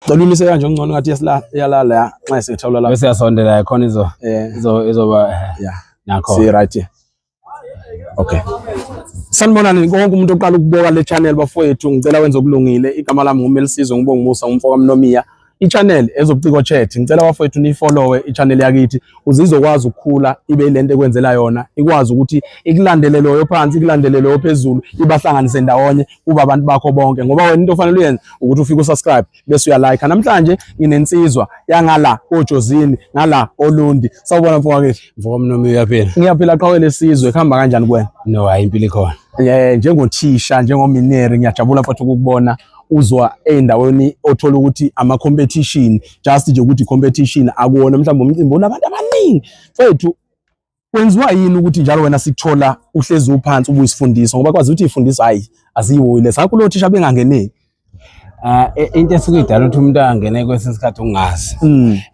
Cela uyimise kanje ngcono ngathi yasila iyalala ya nxa sethawula la. Bese yasondela khona izo izo izoba yeah. Nakho. Si right. Okay. Sanibonani konke umuntu oqala ukubuka le channel bafowethu, ngicela wenze okulungile. Igama lami nguMelisizwe ngibonga umusa umfo kaMnomiya. I-channel ezobuciko chat, ngicela bafowethu nifollowe i-channel yakithi ukuze izokwazi ukukhula ibe ilento ekwenzela yona, ikwazi ukuthi ikulandele loyo phansi, ikulandele loyo phezulu, ibahlanganise ndawonye kuba abantu bakho bonke, ngoba wena into ofanele uyenze ukuthi ufike usubscribe bese uyalike. Namhlanje nginensizwa yangala oJozini ngala oLundi. Sawubona mfowethu. Mfo kaMnomiya, uyaphila? Ngiyaphila qhawe lesizwe, kuhamba kanjani kuwena? No, hayi impilo ikhona. Njengothisha, njengomineri, ngiyajabula futhi ukukubona uzwa ey'ndaweni othola ukuthi ama-competition, just nje ukuthi i-competition akuwona mhlawumbe umcimbi onabantu abaningi. Mfethu, kwenziwa yini ukuthi njalo wena sikuthola uhlezi uphansi ubuyisifundisa, ngoba kwazi ukuthi iy'fundiso hhayi aziyihoyi lezi akho lo thisha bengangeneli. Into esuke idala ukuthi umuntu angene kwesinye isikhathi ungazi.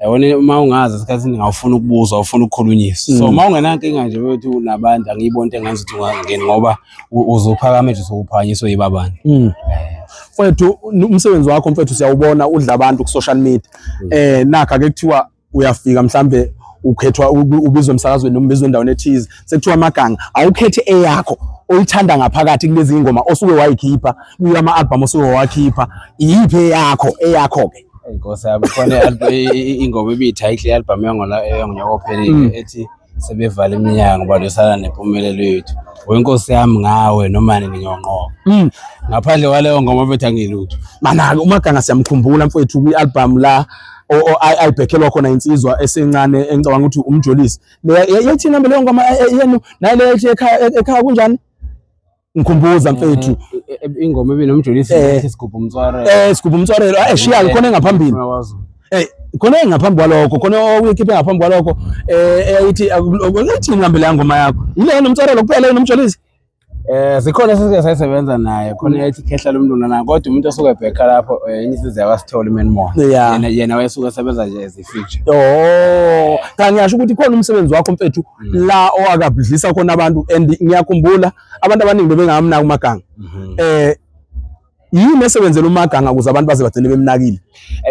Yabona uma ungazi esikhathini awufuni ukubuzwa, awufuni ukukhulunyiswa. So uma ungenankinga nje ukuthi unabantu, angiyiboni into engenza ukuthi ungangeni ngoba uzophakama nje usuphakanyiswe yiba abantu. Mfethu, umsebenzi wakho mfethu siyawubona udla abantu ku social media. Nakha ke kuthiwa uyafika mhlambe ukhethwa ubizwe emsakazweni noma ubizwe endaweni ethize, sekuthiwa amaganga awukhethe eyakho oyithanda ngaphakathi kulezi ingoma osuke wayikhipha kuyo ama-album osuke wawakhipha, iyiphi eyakho ke? Inkosi yami, khona ingoma ebiyithayitle i-album yangonyaka ophelile ethi sebevala iminyango balwisana nempumelelo yethu. Wenkosi yami ngawe noma nini ngiyonqoba. Ngaphandle kwaleyo ngoma mfethu angilutho. Mana-ke uMaganga siyamkhumbula mfethu kwi-album la ayibhekhelwa khona insizwa esencane engicabanga ukuthi uMjolisi. Yayithini mbe leyo ngoma yenu naye ethi ekhaya kunjani? Ngikhumbuza mfethu. Ingoma ebinomjolisi ethi Sigubhu Umtswarelo. Sigubhu Umtswarelo, shiya khona engaphambili. Khona engaphambi kwalokho, khona okuyikhiphe ngaphambi kwalokho, eyayithi ethini mhlambe leya ngoma yakho? Ile nomtswarelo kuphela nomjolisi? Zikhona esike sayisebenza naye, khona eyayithi Khehla lomntwana naye, kodwa umuntu osuke ebhekha lapho enye insizwa yakwaSithole uManmore. Yena wayesuke esebenza nje as a feature. Oh, cha ngiyasho ukuthi khona umsebenzi wakho mfethu la owakabudlisa khona abantu, and ngiyakhumbula abantu abaningi bebengamnaka uMaganga. Yini esebenzela uMaganga ukuze abantu baze bagcine bemnakile?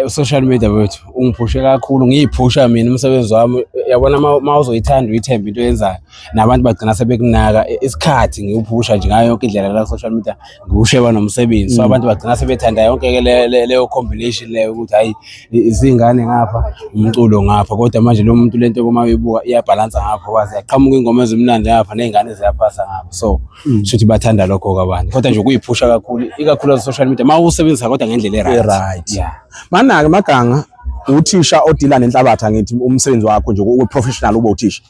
Social media wethu ungiphushe kakhulu, ngiyiphusha mina umsebenzi wami. Yabona uma uzoyithanda uyithembe into oyenzayo, nabantu bagcina sebekunaka. Isikhathi ngiwuphusha nje ngayo yonke indlela la social media, ngiwusheba nomsebenzi. So abantu bagcina sebethanda yonke ke leyo combination leyo ukuthi hayi izingane ngapha, umculo ngapha. Kodwa manje lo muntu lento uma uyibuka iyabhalansa ngapha, wazi yaqhamuka ingoma ezimnandi ngapha ney'ngane ziyaphasa ngapha. So shuthi bathanda lokho-ke abantu. Kodwa nje ukuyiphusha kakhulu, ikakhulu social media, uma usebenzisa kodwa ngendlela e-right. E-right. Yeah. Mana-ke Maganga, uthisha odila nenhlabathi, angithi umsebenzi wakho nje we-professional ube uthisha.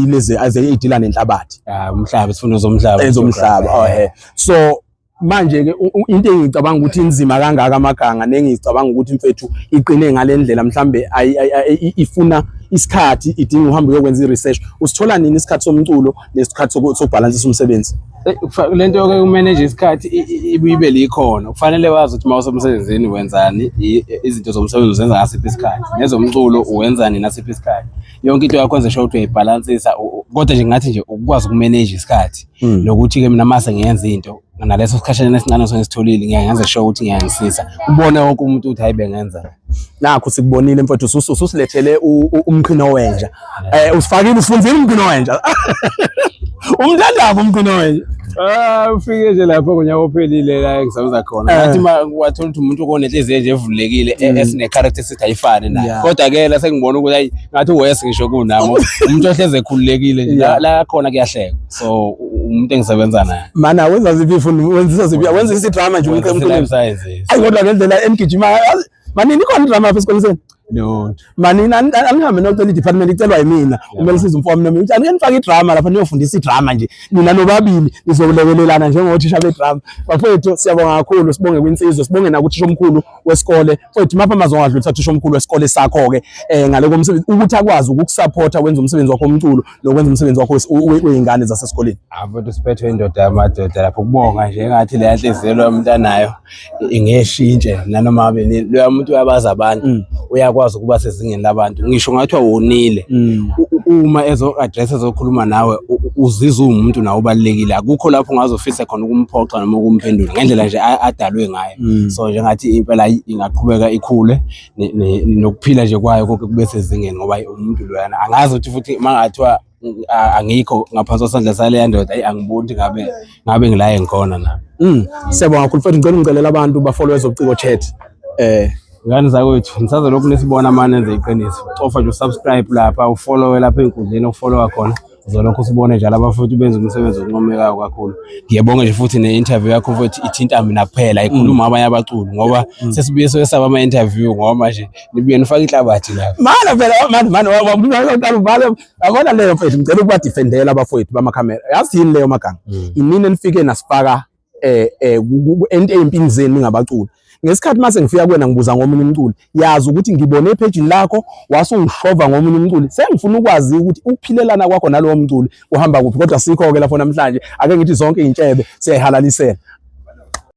Lezi ey'dila nenhlabathi. Umhlaba, isifundo zomhlaba. Ezomhlaba, oh eh. So manje-ke into engicabanga ukuthi inzima kangaka Maganga, nengicabanga ukuthi mfethu iqine ngale ndlela, mhlambe ifuna isikhathi, idinga uhambe uyokwenza i-research. Usithola nini isikhathi somculo nesikhathi sokubhalansisa umsebenzi? Le nto yoke umanage isikhathi ibuye ibe likhona. Kufanele wazi ukuthi uma usemsebenzini wenzani, izinto zomsebenzi uzenza ngasiphi isikhathi, nezomculo uwenzani nasiphi isikhathi. Yonke into yakho wenze sure ukuthi uyayibhalansisa. Kodwa nje ngathi nje ukukwazi ukumanage isikhathi nokuthi-ke mina mase ngiyenza into naleso sikhashana esincane engisitholile ngiyaye ngenze sure ukuthi ngiyangisisa, ubone wonke umuntu ukuthi hayi bengenza. Nakho sikubonile mfethu, ususilethele umqhino wenja. Usifakile, usifunzile umqhino wenja. Umthandaphi umqhino wenja? Ufike nje lapho ngonyaka ophelile la engisebenza khona. Ngathi ma wathola ukuthi umuntu onenhliziyo nje evulekile esine character esithi ayifani naye. Kodwa ke la sengibona ukuthi hayi ngathi uwes ngisho kunami. Umuntu ohleze ekhululekile nje la khona kuyahleka. So umuntu engisebenza naye. Mana wenza ziphi ifundo, wenzisa ziphi, wenzisa idrama nje Wenza umqhino. life sciences. Ayi kodwa ngendlela enigijima manini ikhona idrama apha esikoleni? No. Manini anihambe nocela i-department icelwa yimina. Kumele size umfowami noma ukuthi anike nifake idrama lapha niyofundisa idrama nje. Nina nobabili nizolekelelana njengothisha bedrama. Bafowethu siyabonga kakhulu, sibonge kwinsizwa, sibonge nakuthisha omkhulu wesikole. Mfowethu mapha amazwi ongadlulisa thisha omkhulu wesikole sakho ke ngale komsebenzi ukuthi akwazi ukukusupporta wenza umsebenzi wakho omculo nokwenza umsebenzi wakho wey'ngane zasesikoleni. Mfowethu siphethwe indoda yamadoda lapho, kubonga nje engathi leya nhliziyo loya muntu anayo ingeshintshe nanoma ngabe nini. Loya muntu uyabazi abantu. Uyakwazi ukuba sezingeni labantu, ngisho ngathiwa wonile. Uma ezo-address, ezokhuluma nawe, uzizwa uwumuntu nawe ubalulekile. Akukho lapho ungazofisa khona ukumphoxa noma ukumphendula ngendlela nje adalwe ngayo. So nje ngathi impela ingaqhubeka ikhule nokuphila nje kwayo konke kube sezingeni, ngoba umuntu loyana angazi ukuthi futhi uma ngathiwa angikho ngaphansi kwesandla saleya ndoda, ayi, angiboni ukuthi ngabe ngilaye ngikhona nami. Siyabonga kakhulu, mfethu. Ngicela ungicelela abantu bafollow Ezobuciko Chat. Ngane zakwethu, nisazolokhu nisibona mane nenze iqiniso. Cofa nje usubscribe lapha, ufollowe lapha ey'nkundleni okufollowa khona. Uzolokhu usibone njalo, abafuthi benza umsebenzi oncomekayo kakhulu. Ngiyabonga nje futhi ne-interview yakho futhi ithinta mina kuphela, ikhuluma abanye abaculi, ngoba sesibuye soyesaba ama-interview, ngoba manje nibuye nifake inhlabathi lapha. Mana phela, mani mani, waqala uvale, yabona leyo, mfethu. Ngicela ukubadefendela abafowethu bamakhamera. Yazi yini leyo magama? Inini enifike nasifaka ento ey'mpini zenu ningabaculi. Ngesikhathi mase ngifika kuwena ngibuza ngomunye umculi, yazi ukuthi ngibone ephejini lakho wasungishova ngomunye umculi, sengifuna ukwazi ukuthi ukuphilelana kwakho nalowo mculi kuhamba kuphi. Kodwa sikho-ke lapho namhlanje. Ake ngithi zonke iy'ntshebe siyayihalalisela.